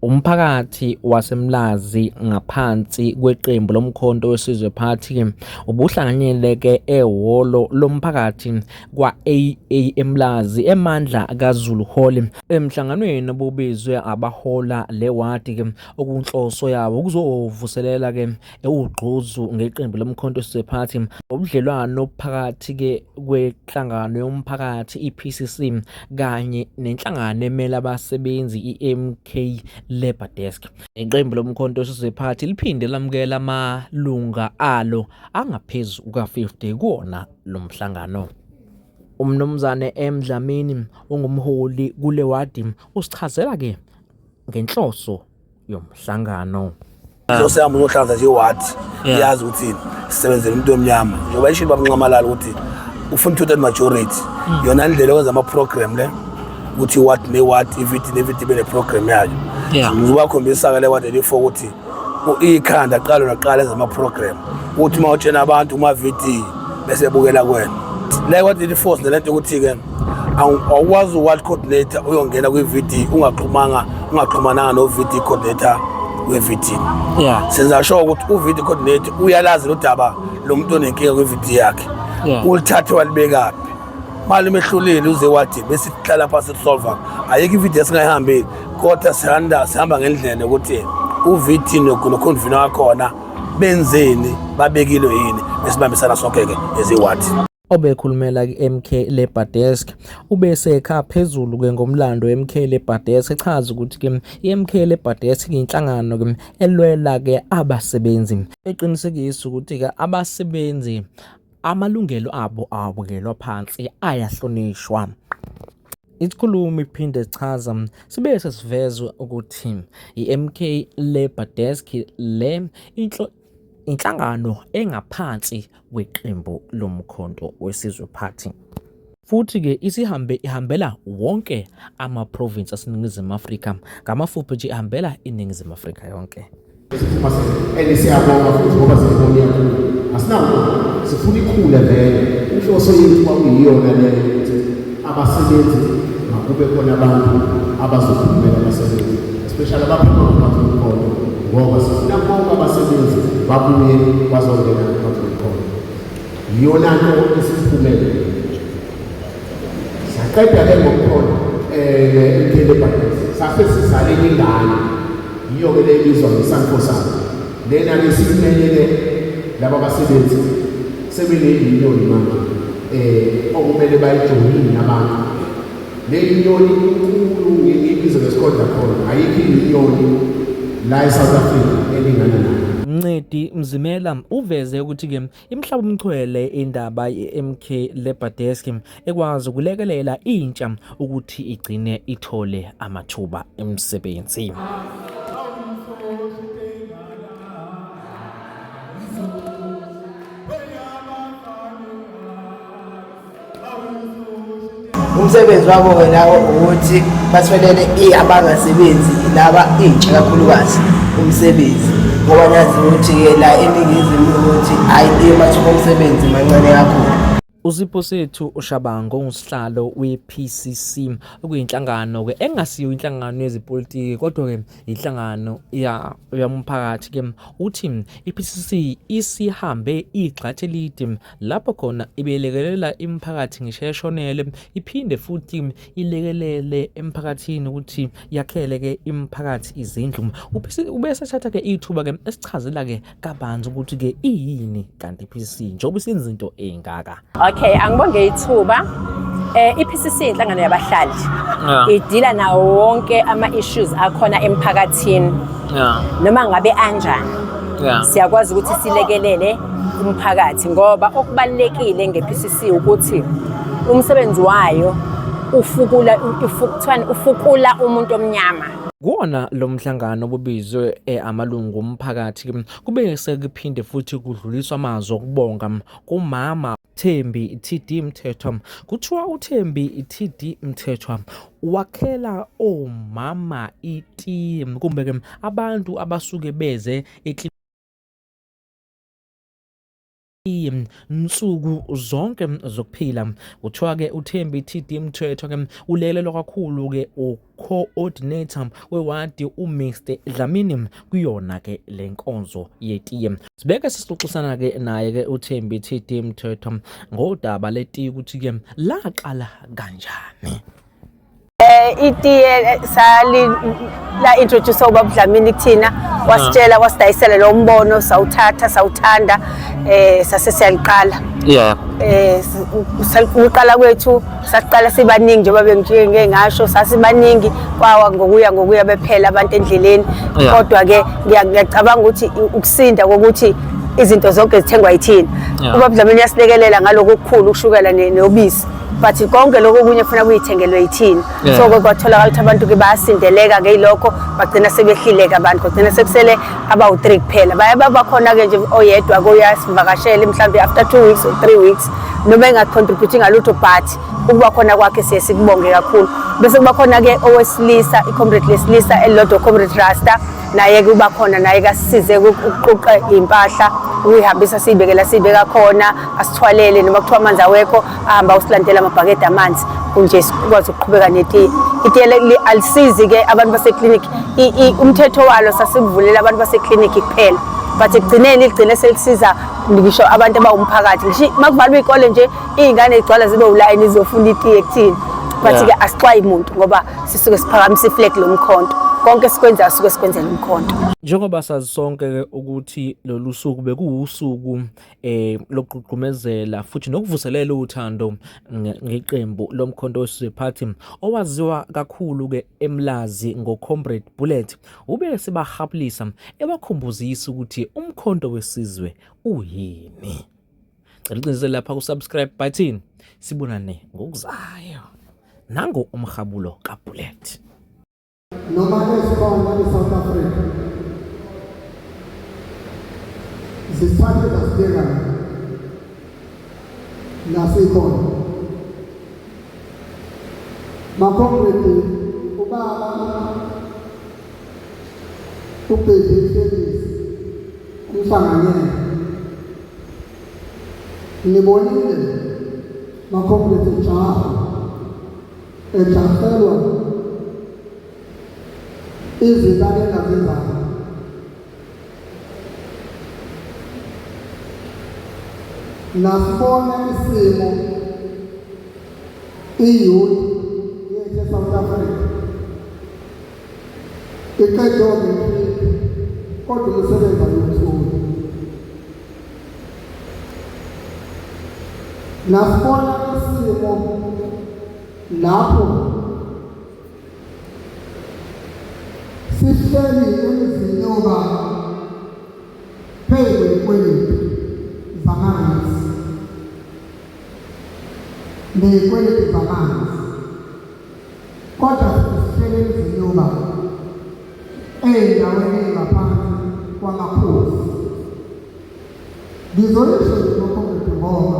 Umphakathi waseMlazi ngaphansi kweqembu loMkhonto weSizwe Party ubuhlanganyele ke ehholo lomphakathi kwa-AA eMlazi eMandla kaZulu Hall emhlanganweni obubizwe abahola le wadi ke okunhloso yawo ukuzovuselela ke ugqozu ngeqembu loMkhonto weSizwe Party ubudlelwano phakathi ke kwenhlangano yomphakathi iPCC kanye nenhlangano emele abasebenzi iMK Labour Desk. Iqembu loMkhonto weSizwe Party liphinde lamukela amalunga alo angaphezu kuka-50 kuwona lo mhlangano. UMnumzane M Dlamini ongumholi kule wadi usichazela ke ngenhloso yomhlangano. Inhloso yami uzohlanza nje iwadi iyazi ukuthi sisebenzela umuntu omnyama njengoba ishilo babunxamalala ukuthi ufuna two-third majority mm. yona indlela yokwenza ama-program le ukuthi iwadi newadi ividi nevidi ibe ne-program yayo ngizobakhombisa-ke le wadi elifo ukuthi ikhanda qala naqala enza ama-program ukuthi uma utshena abantu kuma-vd bese bukela kuwena le wadi eliforce le nto ukuthi-ke awukwazi u-ward coordinator uyongena kwi-vd ungaxhumanga ungaxhumananga no-vd coordinator we-vd yeah. senza sure ukuthi u-vd coordinator uyalazi lo daba lo muntu onenkinga kwi-vd yakhe yeah. ulithathe walibekaphi mali umehlulile uze wathi bese sihlala phansi sisolva ayikho i-vd esingayihambeli kodwa sihamba sihamba ngendlela yokuthi u-vd no-convener wakhona benzeni babekile yini besibambisana sonke-ke eziwadi Obekhulumela ku-MK Labour Desk ubesekha phezulu ke ngomlando we-MK Labour Desk echaza ukuthi ke i-MK Labour Desk inhlangano ke elwela ke abasebenzi eqinisekisa ukuthi ke abasebenzi amalungelo abo awabukelwa phansi ayahlonishwa. Isikhulumi iphinde sichaza sibe sesivezwa ukuthi i-MK Labour Desk le inhlangano engaphansi kweqembu loMkhonto weSizwe Party. Futhi-ke isihambe ihambela wonke ama-province aseNingizimu Afrika, ngamafuphi nje ihambela iNingizimu Afrika yonke. And siyabonga futhi ngoba siyibona iyakhula. Asinawo sifuna ikhule vele. Inhloso yethu kwakuyiyona leyo ukuthi abasebenzi makube khona abantu abazokhulumela abasebenzi especially abaphuma ngaphansi komkhonto ngoba sifuna bonke abasebenzi babuye bazongena ngaphansi komkhonto. Iyona nto esiphumele. Saqeda-ke ngokukhona um ikhele ebhakesi sase sizale enye ingane yiyo-ke le ebizwa ngesankosana lena-ke siyimelele laba basebenzi sebeneyunion manje um okumele bayijoyine abantu le union inkulu ngiyibize ngesikhondla khona ayikho i-union la e-South Africa elingana nayo. Mncedi Mzimela uveze ukuthi-ke Imhlaba umchwele indaba ye-MK Labour Desk ekwazi ukulekelela intsha ukuthi igcine ithole amathuba emisebenzi. Umsebenzi wabo-ke lawo ukuthi batholele abangasebenzi laba intsha kakhulukazi umsebenzi ngoba niyazi ukuthi-ke la eNingizimu ukuthi hhayi amathuba omsebenzi mancane kakhulu. USiphosethu Shabangu ongusihlalo we-PCC okuyinhlangano-ke engasiyo inhlangano yezepolitiki kodwa-ke inhlangano yomphakathi-ke uthi i-PCC isihambe igxathu elide lapho khona ibelekelela imiphakathi ngisho eshonele iphinde futhi ilekelele emphakathini ukuthi yakhele ke imiphakathi izindlu ubesethatha ke ithuba ke esichazela ke kabanzi ukuthi ke iyini kanti iPCC njengoba isenza into engaka. Okay, angibonge ithuba. Eh iPCC inhlangano yabahlali. Idila nawo wonke ama issues akhona emphakathini. Noma ngabe anjani. Siyakwazi ukuthi silekelele umphakathi ngoba okubalulekile nge-PCC ukuthi umsebenzi wayo ufukula kuthiwani ufukula umuntu omnyama. Kuwona lo mhlangano obubizwe eh, amalungu omphakathi kube sekuphinde futhi kudluliswa amazwi okubonga kumama Thembi TD Mthethwa. Kuthiwa uThembi TD Mthethwa wakhela omama itiye kumbe ke abantu abasuke beze Nsuku zonke zokuphila. Kuthiwa-ke uThembi TD Mthethwa-ke ulekelelwa kakhulu-ke u-coordinator wewadi uMr Dlamini kuyona-ke le nkonzo yetiye. Sibeke sisixoxisana-ke naye-ke uThembi TD Mthethwa ngodaba letiye ukuthi-ke laqala kanjani. Itiye sali la introduce ubaba Dlamini kuthina, wasitshela, wasidayisela lo mbono, sawuthatha, sawuthanda, sase siyaliqala. Ukuqala kwethu saqala sibaningi, njengoba bengike ngasho, sasibaningi, kwawa ngokuya ngokuya bephela abantu endleleni. Kodwa ke ngiyacabanga ukuthi ukusinda kokuthi izinto zonke zithengwa yithina. Ubaba Dlamini uyasilekelela ngaloko okukhulu, ushukela nobisi, but konke lokho okunye kufuna kuyithengelwe yithina. So kwatholakala ukuthi abantu-ke bayasindeleka ke yilokho, bagcina sebehlileka abantu, kwagcina sekusele abawu-3 kuphela. Baye babakhona-ke nje oyedwa kuyasivakashela mhlawumbe after 2 weeks or 3 weeks, noma engacontribute ngalutho, but ukuba khona kwakhe siye sikubonge kakhulu. Bese kuba khona-ke owesilisa, i-comrade lesilisa elilodwa, Comrade Rasta, naye-ke uba khona, naye kasisize ukuquqa iy'mpahla, ukuyihambisa, siyibekela, siyibeka khona, asithwalele noma kuthiwa amanzi awekho, ahamba usilandela amabhakede amanzi, kunje sikwazi ukuqhubeka netiye. Itiye alisizi-ke abantu baseklinikhi, umthetho walo sasivulela abantu baseklinikhi kuphela, but ekugcineni ligcine selisiza ngisho abantu abawumphakathi. Ngisho uma kuvalwa iy'kole nje, iy'ngane zigcwala zibe ulayini zizofuna itiye kuthina, but-ke asixwayi muntu ngoba sisuke siphakamisa iflag lomkhonto. Konke esikwenzayo suke sikwenzela umkhonto. Njengoba sazi sonke ukuthi lolu suku bekuwusuku lokugqugqumezela futhi nokuvuselela uthando ngeqembu lomkhonto weSizwe Party, owaziwa kakhulu ke eMlazi ngoComrade Bullet, ube sebahapulisa ebakhumbuzisa ukuthi umkhonto wesizwe uyini. Cela uqinisele lapha ku subscribe button, sibonane ngokuzayo. Nango umhabulo kaBullet. Noma ezikhona e-South Africa zisithathe zasibeka la sikhona. Makhomredi, ubaba ubheki ihlekisi umhlanganyelo, nibonile makhomredi, jaha ejahelwa izinto abengazenzayo. Nasibona isimo iyouth yethu eSouth Africa iqede o-matric kodwa umsebenzi ayiwutholi. Nasibona isimo lapho sihleli emizini yobaba phezu kwezikweletu zama-rates ney'kweletu zamanzi, kodwa sihleli emizini yobaba ey'ndaweni ey'ngaphansi kwamakhosi. Ngizoyisho nje lokho ngoba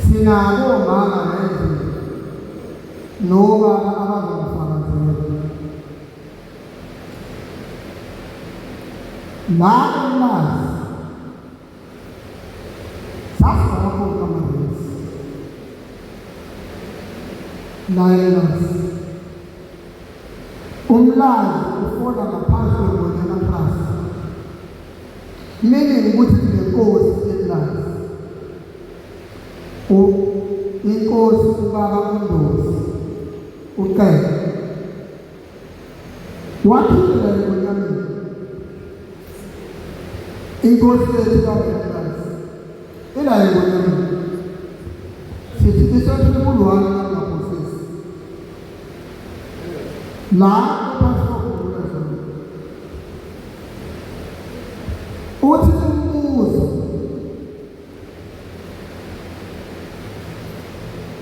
sinabo omama la endlini nobaba abazongifakazela. La eMlazi sasiwakhokha ama-rates la eMlazi. Umlazi ufola ngaphansi kweNgonyama Trust, meaning ukuthi kunenkosi eMlazi, inkosi ubaba uNdosi uCele waphila eNgonyameni. Inkosi yethu kaMlazi ila eNgonyameni, sithi isephulwane kangaphosisi la epastor. Uthi umbuzo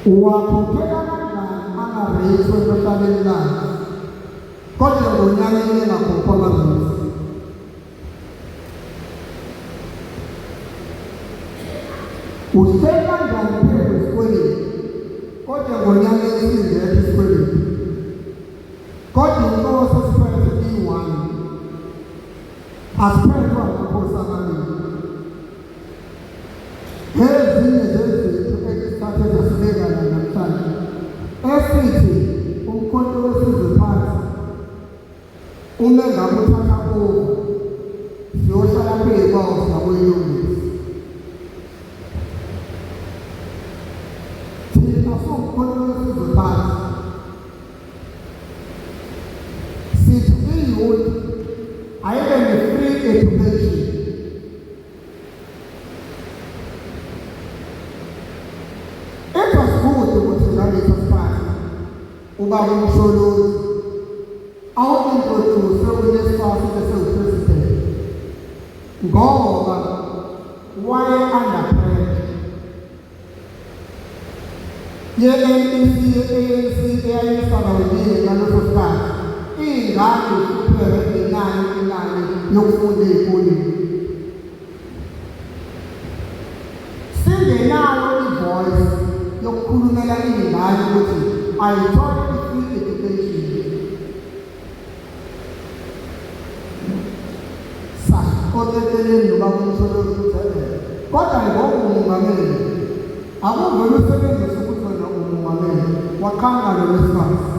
uwakhokhela kanjani ama-rates wetohlaleni lakhe, kodwa ngonyakeni engakhokhwa ama-rates? Uhleli kanjani phezu kwesikweletu, kodwa ngonyakeni singekho isikweletu, kodwa inkosi esiphethe iyi-one, asiphethwa amakhosi amabili? Uma ngabe uthatha over siyohlala phezu kwawo siyakuyilungisa. Thina siwumkhonto wesizwe phansi sithi i-youth ayibe ne-free education. It was good ukuthi ngaleso sikhathi ubaba uMsholozi awu-introduce uNSFAS esewu-president ngoba waye under pressure ye-NEC ye-ANC eyayisabalekile ngaleso sikhathi iy'ngane zihlupheke inani inani yokufunda ey'koleni singenayo i-voice yokukhulumela iy'ngane ukuthi ayithole i-free education sa oceceleni noma kumsholozi ukuthi kodwa ngoba umongameli akuvele usebenzise ukuthi wena umongameli waqhamuka lo wesifazane.